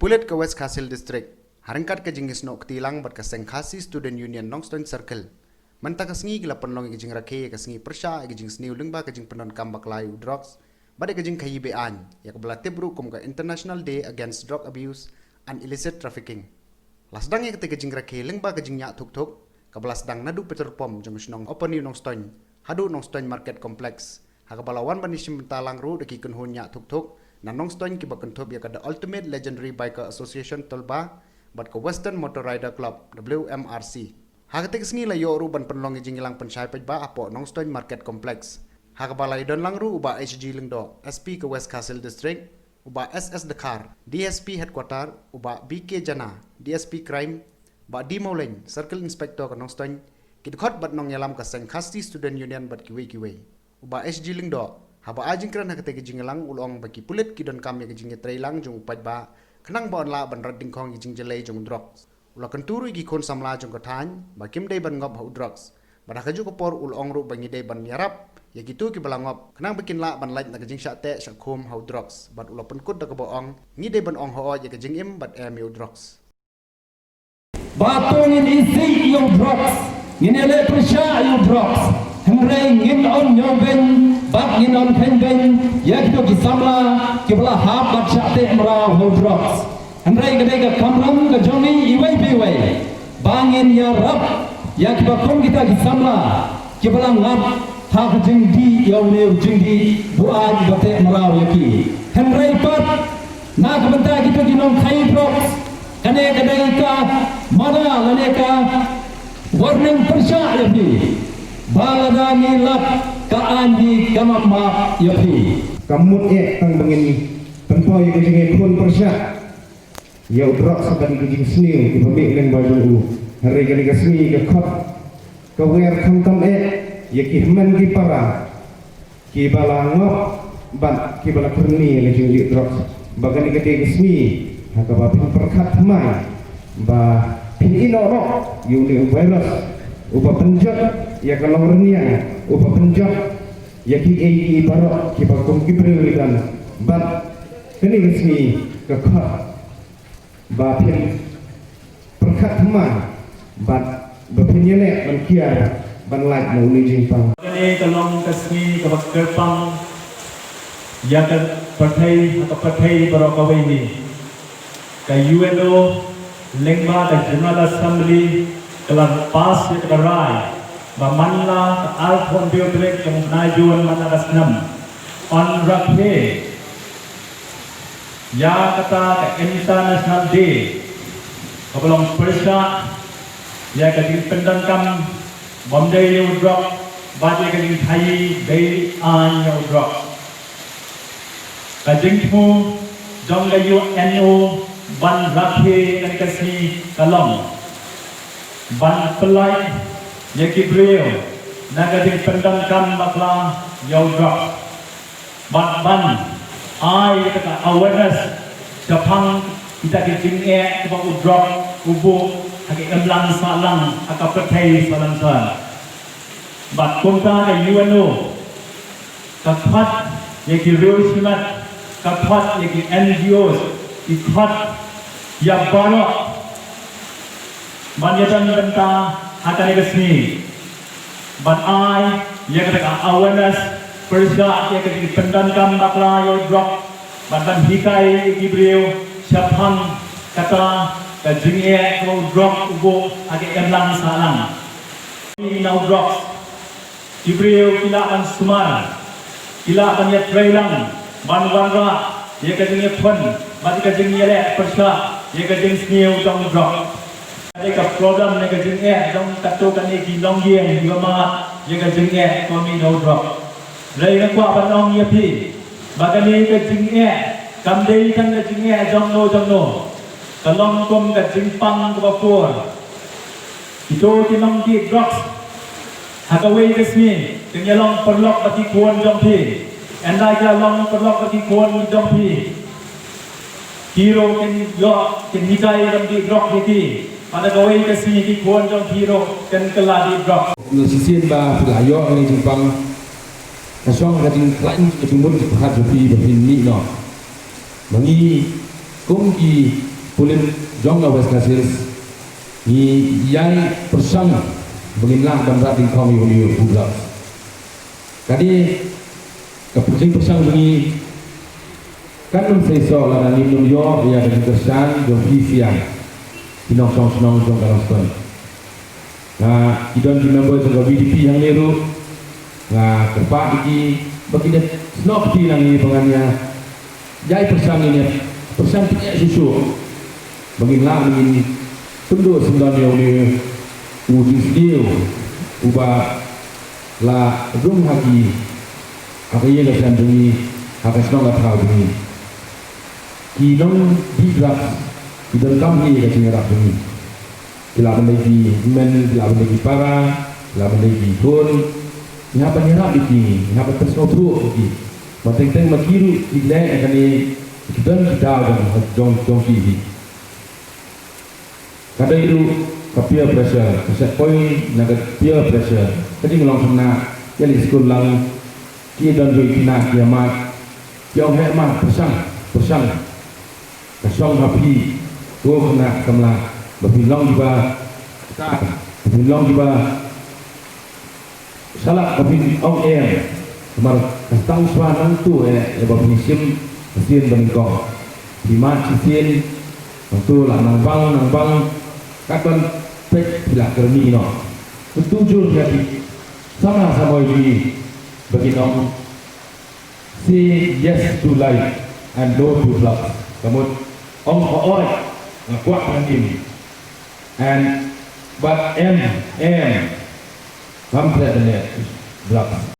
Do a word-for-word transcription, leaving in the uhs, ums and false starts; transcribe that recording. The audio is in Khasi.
Pulit ka West Khasi Hills District, ha ryngkat ka jingsnoh kti lang bad ka Seng Khasi Student Union Nongstoiñ Circle, mynta ka sngi ki la pynlong ïa ka jingrakhe ïa ka sngi pyrshah ïa ka jingsniew lyngba ka jingpyndonkam bakla ïa u drugs bad ïa ka jingkhaïi be-aiñ, ïa kaba la tip ruh kum ka International Day Against Drug Abuse and Illicit Trafficking. La sdang ïa kata ka jingrakhe lyngba ka jingñiah thuk thuk kaba la sdang naduh petrol pump jong ka shnong Upper New Nongstoiñ haduh Nongstoiñ Market Complex, ha kaba la wan ban ïashim bynta lang ruh da ki kynhun ñiah thuk thuk na Nongstoiñ kiba kynthup ïa ka The Ultimate Legendary Biker Association Tulba bad ka Western Motor Rider Club, W M R C. Ha kata ka sngi la ïoh ruh ban pynlong ïa ka jingïalang pynshai paidbah hapoh Nongstoiñ Market Complex, ha kaba la ïadon lang ruh u Bah H G Lyngdoh, S P ka West Khasi Hills District, u Bah S S Dkhar, D S P Headquarter, u Bah B K Jana, D S P Crime, Bah D Mawleng, Circle Inspector ka Nongstoiñ, ki dkhot bad nongïalam ka Seng Khasi Student Union bad kiwei kiwei. U Bah H G Lyngdoh, haba ai jingkren ha kata ka jingïalang, u la ong ba ki pulit ki donkam ïa ka jingïatreilang jong u paidbah khnang ba yn lah ban rat dyngkhong ïa ka jingjyllei jong u drugs. U la kyntu ruh ïa ki khun samla jong ka thaiñ ba kim dei ban ngop ha u drugs, bad ha kajuh ka por u la ong ruh ba ngi dei ban ïarap ïa kito kiba la ngop khnang ba kin lah ban lait na ka jingshah teh shah khum ha u drugs, bad u la pynkut da kaba ong, ngi dei ban ong hooid ïa ka jingim bad em ïa u drugs. Ba to ngin isih ïa u drugs, ngin ïaleh pyrshah ïa u drugs, hynrei ngin ym ñiewbeiñ bad ngin ym kheiñbeiñ ïa kito ki samla kiba la hap bad shah teh mraw ha u drugs. Hynrei ka dei ka kamram ka jong ngi iwei pa iwei ba ngin ïarap ïa kiba kum kita ki samla kiba la ngap ha ka jingdih ïa une u jingdih buaid ba teh mraw ïa ki. Hynrei pat na ka bynta kito ki nongkhaïi drugs, kane ka dei ka mana lane ka warning pyrshah ïa phi ba lada ngi lap ka aiñ hi ka map map ïa phi. Kam mut eh tang ba ngin pynpaw ïa ka jingïakhun pyrshah ïa u drugs bad ïa ka jingsniew kiba mih lyngba jong u. Hynrei kane ka sngi ka khot ka wer khamtam eh ïa ki hynmen ki para kiba la ngop bad kiba la kyrni ïa ka jingïaleh drugs. Ba kane ka dei ka sngi ha kaba phin pyrkhat thymmai ba phin ïehnoh noh ïa une u virus uba pynjot ïa ka longrynïeng, uba pynjot ïa kiei kiei baroh kiba kum ki briew ki don. Bad kane ka sngi ka khot ba phin pyrkhat thymmai bad ba phin ïaleh ban kiar ban lait na une u jingpang. Kane ka long ka sngi kaba kyrpang ïa ka pyrthei, ka pyrthei baroh kawei hi. Ka U N O lyngba ka General Assembly ka la pass ïa ka rai ba man la ka arphew hynriew tarik jong u bnai Jun man la ka snem, yn rakhe ïa kata ka International Day kaba long pyrshah ïa ka jingpyndonkam bym dei ïa u drok bad ïa ka jingkhaïi bei aiñ ïa u drok. Ka jingthmu jong ka U N O ban rakhe kane ka sngi ka long ban pyllait ïa ki briew na ka jingpyndonkam bakla ïa u drok. Bad ban ai kata ka awareness shaphang kita ki jingeh kiba u drok u buh ha ka imlang sahlang ha ka pyrthei salonsar. Bad kumta ka U N O ka khot ïa ki riew shimet, ka khot ïa ki N G Os, ki khot ïa baroh ban ïadon bynta ha kane ka sngi. Ban ai ïa kata ka awareness pyrshah ïa ka jingpyndonkam bakla ïa u drok bad ban hikai ïa ki briew shaphang kata ka jingeh kaba u drok u buh ha ka imlang sahlang. Ïa u drok ki briew ki lah ban sumar, ki lah ban ïatreilang ban wanrah ïa ka jingïakhun bad ïa ka jingïaleh pyrshah ïa ka jingsniew jong u drok. Ka dei ka problem ne ka jingeh jong katto katne ki longïing kiba mad ïa ka jingeh kaba mih na u drok. Hynrei nga kwah ban ong ïa phi ba kane ka jingeh kam dei tang ka jingeh jong no jong no, ka long kum ka jingpang kaba pur. Kito ki nongdih drugs ha kawei ka sngi kin ïalong paralok bad ki khun jong phi. Ynda ki la long paralok bad ki khun jong phi, ki ruh kin ïoh kin hikai ban dih drok ïa ki. Bad ha kawei ka sngi ki khun jong phi ruh kin kylla dih drok. Ïa shisien ba phi la ïoh ïa kane ka jingpang, ka shong ka jingkhlaiñ ka jingmut jingpyrkhat jong phi ba phin mih noh. Ma ngi kum ki Pulit jong ka West Khasi Hills, ngi ïai pyrshang ba ngin lah ban rat dyngkhong ïa une u drugs. Ka dei ka pyrshang pyrshang jong ngi, kan ym sei soh lada ngim ïoh ïa ka jingkyrshan jong phi sha ki nongshong shnong jong ka Nongstoiñ. Nga, ki don ki member jong ka V D P hangne ruh, nga kyrpad ïa ki ba kin ïa snoh kti na ngi ba ngan ïa ïai pyrshang ïa, pyrshang pyneh shuh shuh ba ngin lah, ba ngin pynduh syndon ïa une u jingsniew uba la rung ha ki, ha ka ïing ka sem jong ngi, ha ka shnong ka thaw jong ngi. Ki nongdih drugs ki donkam hi ka jingïarap jong ngi. Ki lah ban dei ki hynmen, ki lah ban dei ki para, ki lah ban dei ki khun. Ngi hap ban ïarap ïa ki, ngi hap ban pynsngewthuh ïa ki. Ba teng teng ma ki ruh ki leh ïa kane, ki don ki daw jong, jong, jong ki hi. Ka dei ruh ka peer pressure, ka set point na ka peer pressure. Ka jinglong khynnah, ïa leit skul lang, ki don ruh ki khynnah ki ïa mad, ki ong heh mad, pyrshang, pyrshang. Ka shong ha phi, ko khynnah samla, ba phin long kiba, ba phin long kiba shalak, ba phin ong em. Namar ka sdang shuwa nangtu eh, eh, ba phi shim sien ba nyngkong. Phi mad shisien, nangtu la nang bang, nang bang, katba peit phi la kyrmi noh. Nangtu jur ïa ki samla samoi jong ngi ba kin ong, say yes to life and no to drugs. Ka mut ong hooid, nga kwah ban im. And, but em, em, ngam treh ban leh drugs.